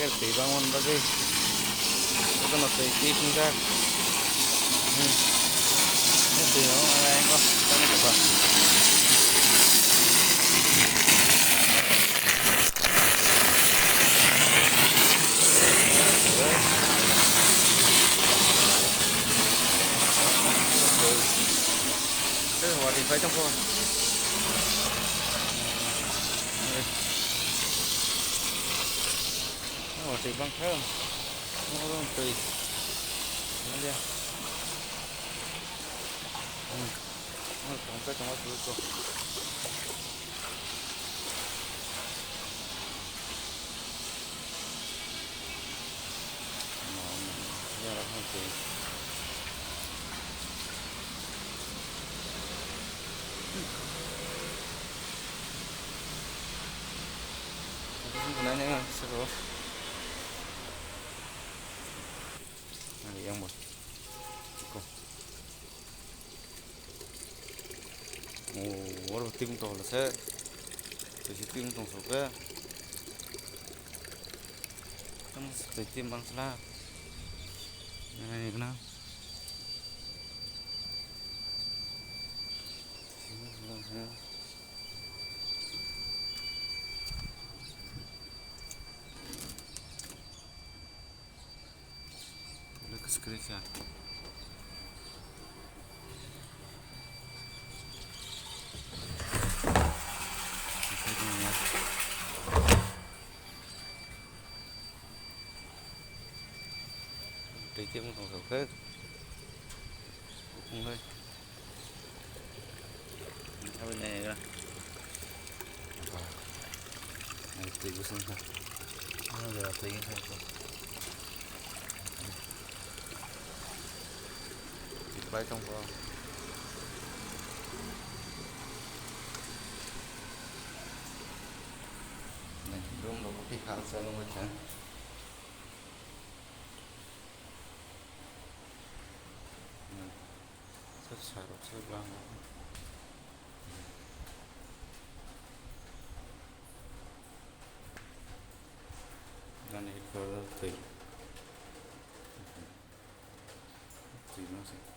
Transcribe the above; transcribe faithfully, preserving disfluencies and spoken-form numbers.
Twi bangmani bagwi jotono twi twi phunjak. Hmm. Twi rok ang kok tamo kok. Tei watwi phai tongkho. Watwi bangkha. Oro twi. Nangya. Hmm. Oro tongkha tongma twi ko. Yang bo. Oh, oro tim tong se. Twi tim tong sok ke. Tamo se twi tim bang sla. Nai gna. Lwkha swkre kha. Tei tei wng tong kha khe. Wng lai. Aboni nai gra. Nai twi bwswng kha. Ano jora twi wng kha. Twi bai tong kho. Nai room rok twi kha sa nung kha. Sir, sir, sir, bang. Nani headquarter twi. Twi ma se.